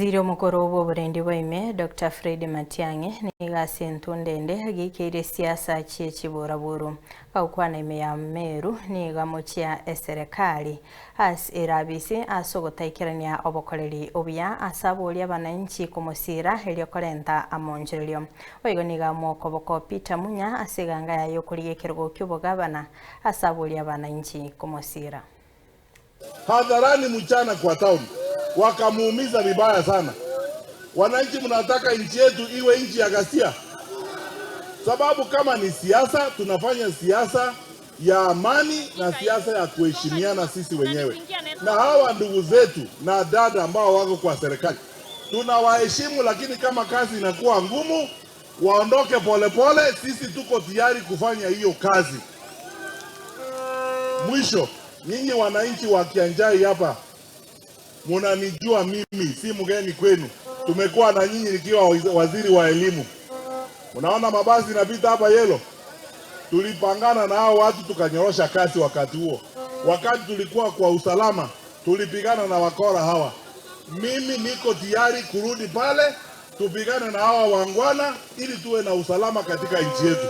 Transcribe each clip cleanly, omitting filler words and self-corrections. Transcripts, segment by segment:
Waziri omokoro bwa oborendi bwa Dr. Fred Matiang'i nigo ase entundende gikeire siasa chie chiboraboro bagokwana ime ya Meru nigo amochia eserekari ase erabisi ase ogotaikerania obokoreri obuya ase aboria abananchi komosira erio korenta amonchererio. Boigo nigo amokoboko Peter Munya ase eganga yaye okorigia ekerogo kia obogabana ase aboria abananchi komosira. Hadharani mchana kwa town wakamuumiza vibaya sana. Wananchi, mnataka nchi yetu iwe nchi ya ghasia? Sababu kama ni siasa, tunafanya siasa ya amani na siasa ya kuheshimiana sisi wenyewe, na hawa ndugu zetu na dada ambao wako kwa serikali tunawaheshimu, lakini kama kazi inakuwa ngumu, waondoke polepole. Sisi tuko tayari kufanya hiyo kazi. Mwisho, nyinyi wananchi wa Kianjai hapa munanijua mimi, si mgeni kwenu. Tumekuwa na nyinyi nikiwa waziri wa elimu. Unaona mabasi inapita hapa yelo, tulipangana na hao watu tukanyorosha kasi wakati huo. Wakati tulikuwa kwa usalama, tulipigana na wakora hawa. Mimi niko tayari kurudi pale tupigane na hawa wangwana ili tuwe na usalama katika nchi yetu,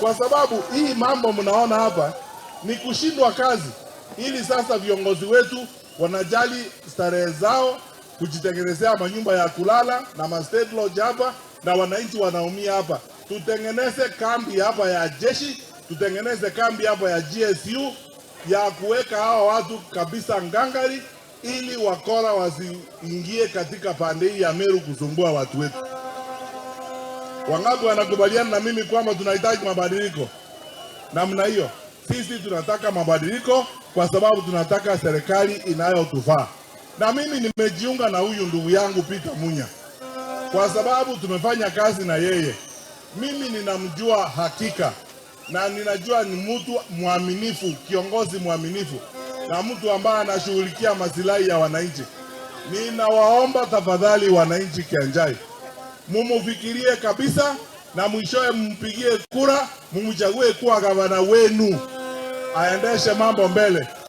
kwa sababu hii mambo mnaona hapa ni kushindwa kazi ili sasa viongozi wetu wanajali starehe zao, kujitengenezea manyumba ya kulala na ma state lodge hapa, na wananchi wanaumia hapa. Tutengeneze kambi hapa ya jeshi, tutengeneze kambi hapa ya GSU ya kuweka hawa watu kabisa ngangari, ili wakora wasiingie katika pande hii ya Meru kusumbua watu wetu. Wangapi wanakubaliana na mimi kwamba tunahitaji mabadiliko namna hiyo? Sisi tunataka mabadiliko kwa sababu tunataka serikali inayotufaa. Na mimi nimejiunga na huyu ndugu yangu Peter Munya kwa sababu tumefanya kazi na yeye. Mimi ninamjua hakika na ninajua ni mtu mwaminifu, kiongozi mwaminifu na mtu ambaye anashughulikia masilahi ya wananchi. Ninawaomba tafadhali, wananchi Kianjai, mumufikirie kabisa na mwishowe mumpigie kura, mumchague kuwa gavana wenu, aendeshe mambo mbele.